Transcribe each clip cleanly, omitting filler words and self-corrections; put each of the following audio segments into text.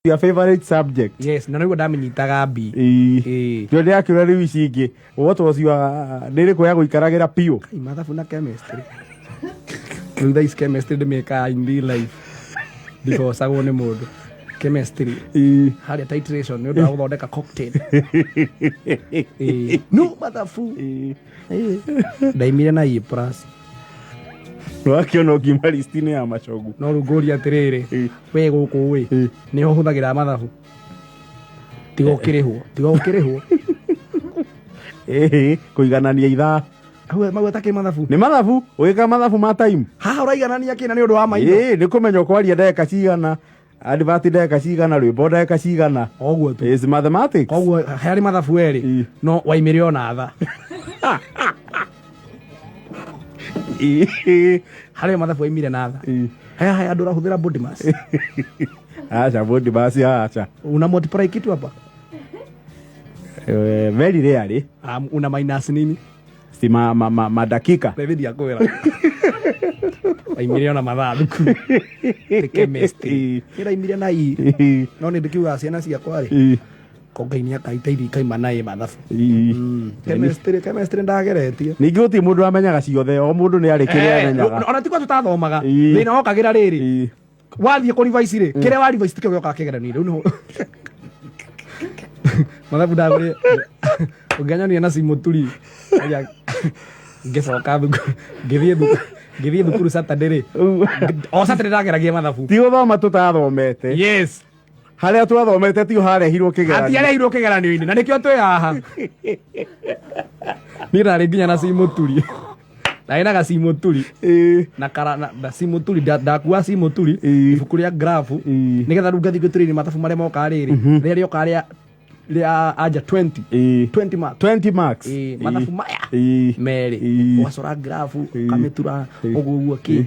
Your favorite subject. Yes, na nĩguo ndamĩnyitaga B. Ĩĩ. Ĩĩ. Ndio ndĩrakĩũria rĩu ici ingĩ, what was your, nĩ ĩrĩkũ ya gũikaragĩra biũ? Kai, mathabu na chemistry. Rĩu thaa ici chemistry ndĩmĩkaga in real life, ndibocagwo nĩ mũndũ. Chemistry harĩa titration nĩ ũndũ wa gũthondeka cocktail. Ĩĩ. No mathabu. Ĩĩ. Ndaimire na A plus. Nĩwakĩona ũkiuma listi-inĩ ya macogu. No rĩu ngũria atĩrĩrĩ, we gũkũ ĩ, nĩho ũhũthagĩra mathabu? Tiga ũkĩrĩhwo, tiga ũkĩrĩhwo. Ĩhĩ, kũiganania ithaa. Hau mau atakĩ mathabu. Nĩ mathabu, ũgĩka mathabu ma time. Haha ũraiganania kĩna nĩ ũndũ wa maitho? Ĩĩ, nĩ kũmenya ũkwaria ndagĩka cigana, advert ndagĩka cigana, rwĩmbo ndagĩka cigana. Oguo tu. Is mathematics. Koguo harĩ mathabu erĩ, no waimire ona tha. Harĩ mathabu waimire na tha. Haya haya, andũ ũrahũthĩra body mass. Acha, body mass acha. Una multiply kitu hapa? Very rarely. Una minus nini? Si ma madakika. David akwĩra waimire ona mathaa thukuru. Nĩ chemistry. Nĩraimire na I. No nĩ ndĩkiugaga ciana ciakwa rĩ, ko Ngai nĩ akaiteithia ikaima na ĩ mathabu. Chemistry ndageretie. Ningĩ gũtirĩ mũndũ wamenyaga ciothe, o mũndũ nĩ arĩ kĩrĩa amenyaga. Ona tikwa tũtathomaga. Thĩna wokagĩra rĩrĩ, wathiĩ kũ revise rĩ, kĩrĩa wa revise tikĩo gĩokaga kĩgeranio-inĩ. Rĩu nĩho mathabu ndagũrire ũngĩanyonia na simũturi. Aya, ngĩcoka thukuru, ngĩthiĩ thukuru Saturday rĩ, o Saturday ndageragia mathabu. Ti gũthoma tũtathomete. Yes. Harĩa twathomete tio harehirwo kĩgeranio. Hatiarehirwo kĩgeranio-inĩ, na nĩkĩo twĩ haha. Niĩ ndarĩ nginya na simũturi, ndarĩ na gacimũturi na kara na simũturi, ndakua simũturi, ibuku rĩa grafu, nĩgetha rĩu ngathiĩ ngĩtũrĩire mathabu marĩa mokaga rĩrĩ, rĩrĩa rĩokaga rĩa anja 20, 20 marks. 20 marks. Ĩĩ, mathabu maya merĩ, ũgacora grafu, ũkamĩtura ũguo ũguo kĩ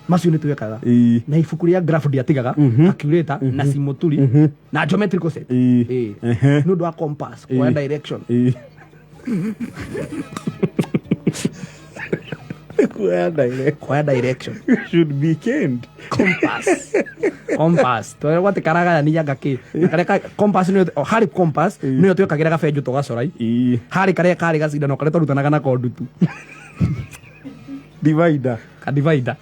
macio nĩ twekaga. Na ibuku rĩa graph ndiatigaga, calculator na simũturi na geometrical set. Ĩĩ. Nĩ ũndũ wa compass, kuoya direction. Kuoya direction. Kuoya direction. You should be caned. Compass tweragwo atĩ karagayania ngakĩ karĩa compass nĩyo, o, harĩ compass nĩyo twekagĩra gabenjũ tũgacora harĩ karĩa karĩ gacindano karĩa twarutanaga nako ndutu. Divider. Ka divider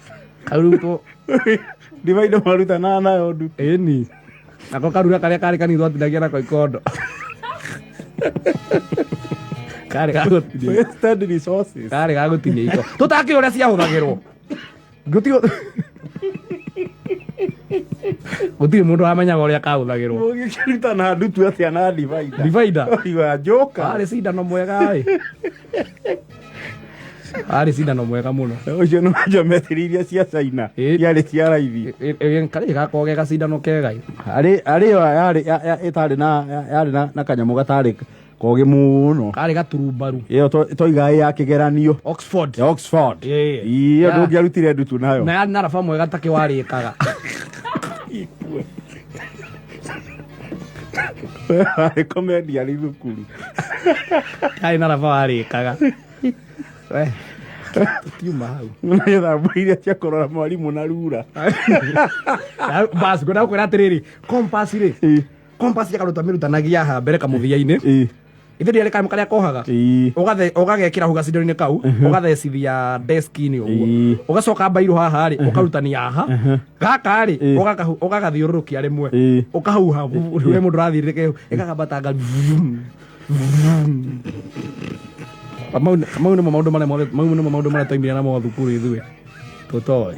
kau rĩu tũ Divider marutanaga nayo ndutu. Ĩni, nako karura karĩa karĩ kanini twatinagia nako ikondo karĩ ga gũtinia. Wasted resources. Karĩ ga gũtinia iko tũtakĩũĩ ũrĩa ciahũthagĩrwo. Gũtirĩ mũndũ wamenyaga ũrĩa kahũthagĩrwo. Ũgĩkĩrutana ndutu atĩa na divider? Divider. You are joker. Arĩ cindano mwega ĩ, arĩ cindano mwega mũno. Ũcio nĩ wa geometry iria cia China. Ciarĩ cia raithi. Karĩ gakoragwo ge gacindano kega ĩ. Arĩ yo yarĩ ĩtarĩ na yarĩ na kanyamũ gatarĩ kogĩ mũno. Karĩ gaturumbaru. Ĩyo toigaga ĩ ya kĩgeranio. Oxford. Ya Oxford. Ĩĩ. Ĩyo ndũngĩarutire ndutu nayo. Na yarĩ na raba mwega takĩ warĩkaga. Warĩ comedian thukuru. Yarĩ na raba warĩkaga. We, tutiuma hau. Nĩgetha iria cia kũrora mwarimũ na rura. Bas, ngwenda gũkwĩra atĩrĩrĩ, compass rĩ, compass ya karuta mĩrutanagia haha mbere kamũthia-inĩ. Ithe rĩarĩ kanyamũ karĩa kohaga. Ũgagekĩra hau gacindano-inĩ kau, ũgathecithia desk-inĩ ũguo. Ũgacoka mbairũ haha rĩ, ũkarutania haha. Gaka rĩ, ũgagathiũrũrũkia rĩmwe. Ũkahuha, we mũndũ ũrathiĩrĩrĩka ĩgakambatanga. Mau nĩmo maũndũ marĩa mothe, mau nĩmo maũndũ marĩa twaimire namo thukuru ithuĩ. Tũtoĩ.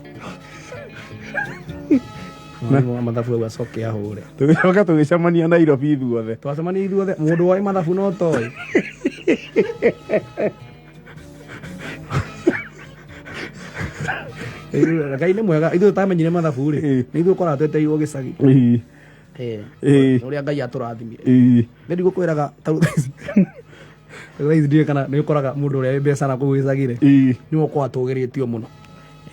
Mwarimũ wa mathabu au acoke ahũre. Tũgĩcoka tũgĩcemania Nairobi ithuothe. Twacemania ithuothe, mũndũ woĩ mathabu no toĩ. Ngai nĩ mwega, ithuĩ tũtamenyire mathabu rĩ, nĩ ithuĩ ũkoraga twetereirwo gĩcagi. Ũrĩa Ngai atũrathimire. Nĩ ndigũkwĩraga ta rĩu thaa ici, thaa ici ndiũĩ kana nĩ ũkoraga mũndũ ũrĩa wĩ mbeca na kũu gĩcagi rĩ, nĩwe ũkoragwo atũgĩrĩtio mũno.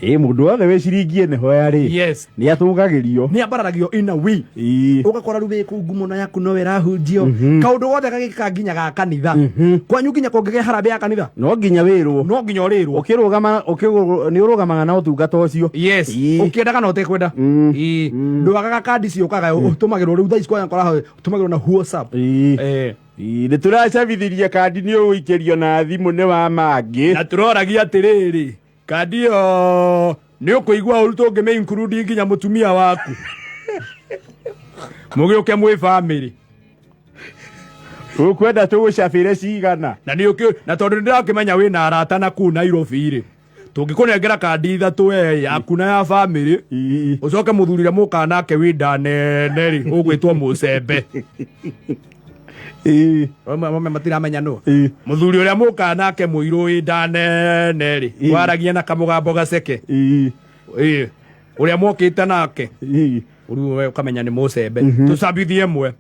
Ĩ mũndũ wothe wĩ ciringi ĩne hoya rĩ, Yes. nĩ atũgagĩrio. Nĩ ambararagio in a way. Ũgakora rĩu wĩ kũu ngumo na yaku no ĩrahunjio, kaũndũ gothe gagĩkĩka nginya ga kanitha kwanyu, nginya kũngĩgĩa harambĩ ya kanitha, No nginya wĩrwo. No nginya ũrĩrwo. Ũkĩrũgama nĩ ũrũgamaga na ũtungata ũcio. Yes. Ũkĩenda kana ũtekwenda. Ĩĩ. Ndwagaga kandi ciũkaga ũtũmagĩrwo rĩu thaa ici kwanya kora ũtũmagĩrwo na WhatsApp. Ĩĩ, nĩ tũracabithirie kandi, nĩ ũgũikĩrio na thimũ nĩ wa mangĩ. Na tũroragia atĩrĩrĩ, kandi ĩyo nĩ ũkũigua ũru tũngĩmĩ include nginya mũtumia waku, mũgĩũke mwĩ family? Ũkwenda tũgũcabĩre cigana? Na nĩ ũkĩ na tondũ nĩ ndĩrakĩmenya wĩna arata na kũu Nairobi rĩ, tũngĩkũnengera kandi ithatũ, we yaku na ya family, ũcoke mũthuri ũrĩa mũkaga nake wĩ nda nene rĩ, ũgwĩtwo mũcembe. Amwe matiramenya nũ. Mũthuri ũrĩa mũkaga nake mũirũ wĩ nda nene rĩ, waragia na kamũgambo gaceke. Ĩĩ. Ũrĩa mokĩte nake, rĩu we ũkamenya nĩ mũcembe, tũcabithie ĩmwe.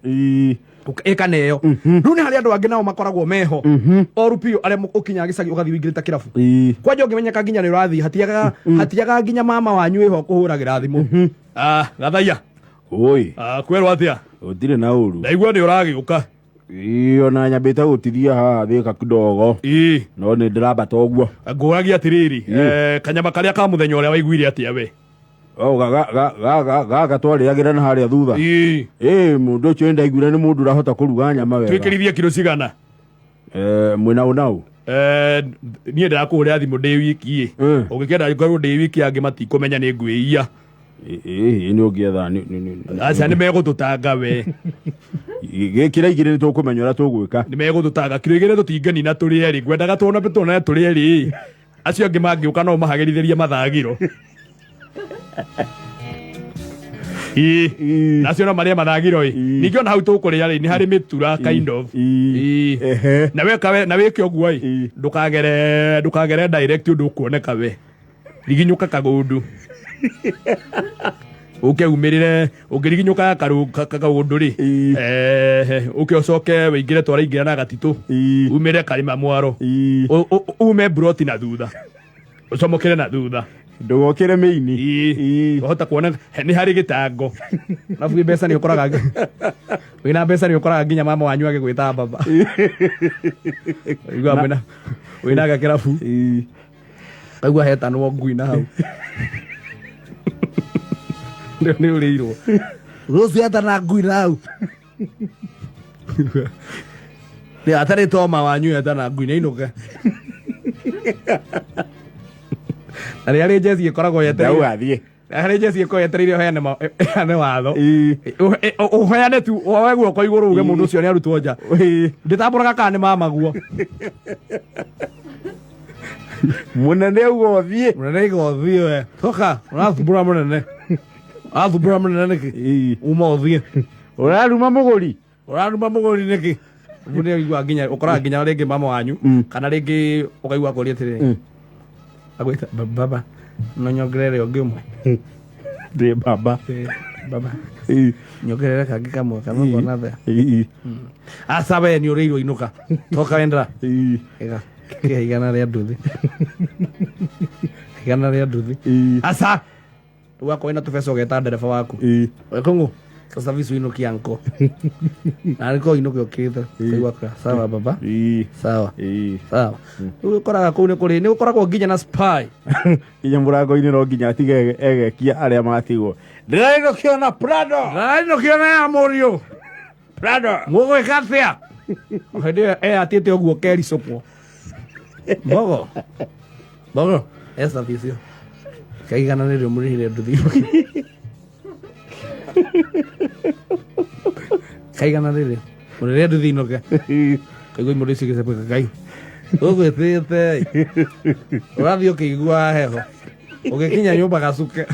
Ĩkaneo rĩu nĩ harĩ andũ angĩ nao makoragwo meho oru biũ, arĩa ũkinyaga gĩcagi ũgathiĩ ũingĩrĩte kĩrabu. Kwanja ũngĩmenyeka nginya nĩ ũrathiĩ, hatiagaga hatiagaga nginya mama wanyu wĩho kũhũragĩra thimũ. Ah, gathaia. Oi. Ah, kwerwo atĩa? Gũtirĩ na ũru. Ndaigua nĩ ũragĩũka. Ĩĩ, ona nyambĩte gũtithia haha thĩka kidogo. No nĩ ndĩrambata ũguo. Ngũragia atĩrĩrĩ, kanyama karĩa ka mũthenya ũrĩa waiguire atĩa we? Oh, gaka twarĩagĩra na harĩa thutha. Ĩĩ, mũndũ ũcio nĩndaiguire nĩ mũndũ ũrahota kũruga nyama wega. Twĩkĩrithie kiro cigana? Mwĩna ũnau. Niĩ ndĩrakũhũrĩra thimũ ndĩ wiki ĩ. Ũngĩkĩenda ngorwo ndĩ wiki, angĩ matikũmenya nĩ ngwĩia. Ĩĩ, nĩ ũngĩetha Aca, nĩ megũtũtanga we. Gĩkĩra igĩrĩ, nĩ tũkũmenya ũrĩa tũgwĩka. Nĩ megũtũtanga, kiro igĩrĩ tũtingĩnina tũrĩ erĩ. Ngwendaga tuona tuonane tũrĩ erĩ, acio angĩ mangĩũka no mahagĩrithĩrie mathagiro. Ĩĩ. Na acio no marĩe mathagiro ĩ. Ningĩ ona hau tũkũrĩa rĩ, nĩ harĩ mĩtura kind of. Ĩĩ. Na weka we na wĩke ũguo ĩ, ndũkagere direct ũndũ ũkuoneka, we riginyũka kagũndũ ũke umĩrĩre. Ũngĩriginyũka kaũndũ rĩ, ũke ũcoke wĩingĩre twaraingĩra na gatitũ, umĩre karĩma mwaro, ume broti na thutha, ũcomokere na thutha. Ndũgokĩre mĩini. Ĩĩ. Wahota kuona nĩ harĩ gĩtango arabu wĩ mbeca nĩ ũkoraga, wĩna mbeca nĩ ũkoraga nginya mama wanyu agĩgwĩta baba. Ũigua wĩna gakĩrabu, kaigua hetanwo ngui na hau nĩ ũrĩirwo rũciũ etana ngui na hau nĩ atarĩ toma wanyu etana ngui nĩ inũke, na rĩrĩa rĩ njeci ĩkoragwo yetereire. Ndauga thiĩ. Harĩ njeci ĩkoragwo yetereire ũheane ũheane watho. Ũheane tu, woe guoko igũrũ uge mũndũ ũcio nĩ arutwo nja. Ndĩtambũraga kana nĩ mamaguo. Mũnene auga ũthiĩ. Mũnene iga ũthiĩ, we toka, ũrathumbũra mũnene, ũrathumbũra mũnene nĩkĩ? Uma ũthiĩ. Ũraruma mũgũri. Ũraruma mũgũri nĩkĩ? Ũguo nĩ ũiguaga nginya ũkoraga nginya rĩngĩ mama wanyu, kana rĩngĩ ũkaigua akũria atĩrĩrĩ, agwĩta, "Baba, no nyongerere ũngĩ ũmwe?" Ndĩ baba. Baba, nyongerere kangĩ kamwe kana ngona thea. Aca, we nĩ ũrĩirwo, inũka, toka wendera. Ĩga kĩhe 100 rĩa nduthi, 100 rĩa nduthi. Aca, rĩu akorwo wĩna tũbeca ũgeta ndereba waku. Wekũng'ũ service ũinũkia nko na nĩko inũke ũkĩrĩte kaigua ka sawa baba. Sawa. Sawa. Rĩu ũkoraga kũu nĩ kũrĩ nĩ gũkoragwo nginya na spy. Nginya mũrango-inĩ no nginya atige egekia arĩa matigwo, ndĩrainũkio na Prado. Rainũkio na ya mũriũ. Prado. Mũgwĩka atĩa hĩndĩ ĩyo eyatĩte ũguo kericũkwo mbogo mbogo e service ĩyo kaigana nĩrĩo mũrĩhire nduthi kaigana rĩrĩ mũrĩre nduthi inũke. Kaigua imũndũ icio igĩcepũka, kai ũgwĩtĩte ũrathiĩ ũkĩiguaga heho, ũgĩkinya nyũmba gacuke.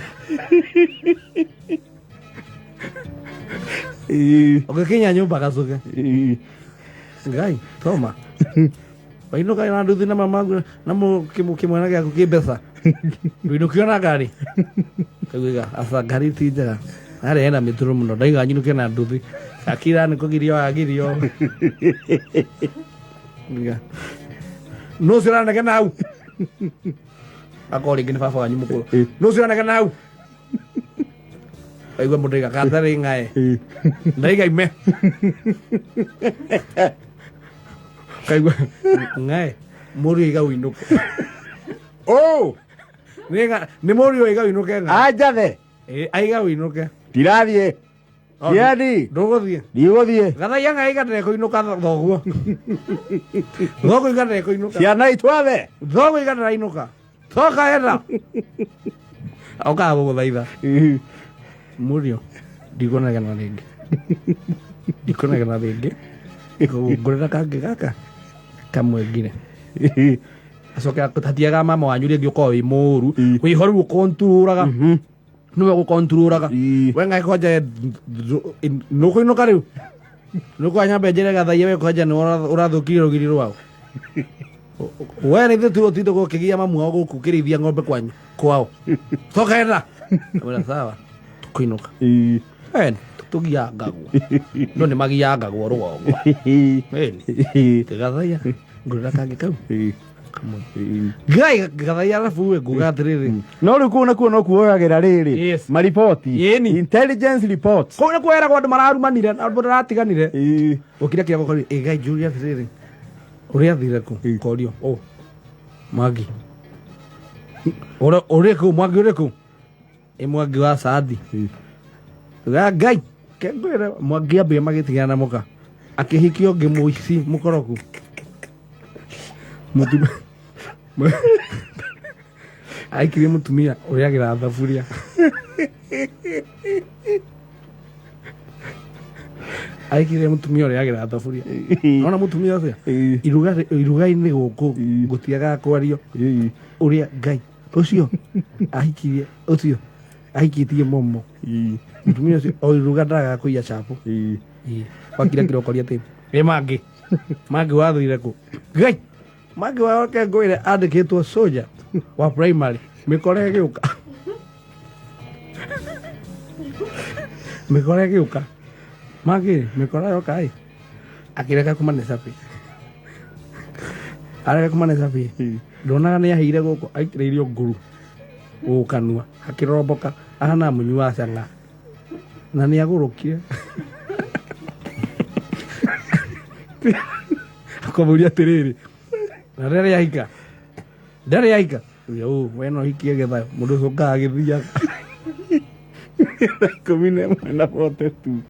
Ũgĩkinya nyũmba gacuke. Ngai toma wainũka na nduthi na mama na kĩmwana gĩaku kĩ mbeca, ndũinũkio na ngari. Kaiguiga aca, ngari ti njega, harĩa hena mĩturo mũno, ndaiga nyinũke na nduthi. Akira nĩ kũgirio agirio. Ngiga, nũ ũcio ũranegena hau? Akorwo rĩngĩ nĩ baba wanyu mũkũrũ. Nũ ũcio ũranegena hau? Aigua mũndũ aiga gatarĩ ng'ae. Ndaiga ime. Kaigua ng'ae. Mũriũ aiga ũinũke. Oh! Nĩ mũriũ aiga ũinũke ng'ae. Anjathe. Ĩ, aiga ũinũke. Ndirathiĩ. Oh, Kĩeni. Ndũgũthiĩ. Ndigũthiĩ. Gathaiya ng'ae iga ndekũinũka thoguo. Thoguo iga ndekũinũka. Ciana itwathe. Thoguo iga ndĩrainũka. Coka enda. Okaga gũgũthaitha. Mũriũ, ndikũnegena rĩngĩ. Ndikũnegena rĩngĩ. Ngũrĩra kangĩ gaka kamwe ngire. Acoke hatiaga mama wanyu rĩngĩ ũkorwo wĩ mũru. Wĩho rĩu ũkonturaga. Nĩwe ũgũkonturaga. We ngai kwanja nũkũinũka rĩu. Nũkwa nyambe njĩre gathaiya we kwanja nĩ ũrathũkirie rũgiri rwao. We nĩ ithuĩ tu ũtinde gũkĩgia mamu wao gũkũ ũkĩrĩithia ng'ombe kwanyu kwao. Coka enda. Amwĩra sawa tũkũinũka. We tũgiangagwo. No nĩ magiangagwo rũgongo. Ĩni. Gathaiya ngũrĩra kangĩ kau. Kamwe. Ngai gathaiya arabu we nguga atĩrĩrĩ. No rĩu kũu nakuo no kuoyagĩra rĩrĩ. Yes. Mariboti. Ĩni. Intelligence reports. Kũu nĩ kuoyeragwo andũ mararumanire na andũ maratiganire. Gũkira kĩrĩa gũkorio ĩ Ngai njũria atĩrĩrĩ. Ũrĩa athire kũ? Korio. Oh. Mwangi. Ũrĩ ũrĩ kũ Mwangi ũrĩ kũ? Ĩ Mwangi wa Saadi. Ga Ngai. Kengwĩre Mwangi ambia magĩtigana na mũka. Akĩhikio ũngĩ mũici mũkoroku. Mũtumia. Aikirie mũtumia ũrĩagĩra thaburia. Aikirie mũtumia ũrĩagĩra thaburia. Ona mũtumia ũcio iruga iruga-inĩ gũkũ gũtiagaga kwario ũrĩa Ngai ũcio ahikirie ũcio ahikĩtie momo mũtumia ũcio o iruga ndagaga kũiya chapo. Wakira kĩrokoria atĩ ĩ mangĩ mangĩ wathire kũ Ngai mangĩ wake ngwĩre andĩkĩtwo soja wa primary mĩkora ĩgĩũka mĩkora ĩgĩũka mangĩ mĩkora yoka ĩ akĩreka kuma nĩ cabi areka kuma nĩ cabi ndonaga nĩ aheire gũkũ aitĩrĩirio nguru gũkũ kanua akĩromboka ahana mũnyui wa cang'a na nĩ agũrũkire akamũria atĩrĩrĩ na ndarĩ ahika ndarĩ ahika Ũrĩa, we no hikie getha mũndũ ũcio ũkaga agĩthiaga 11 na 42.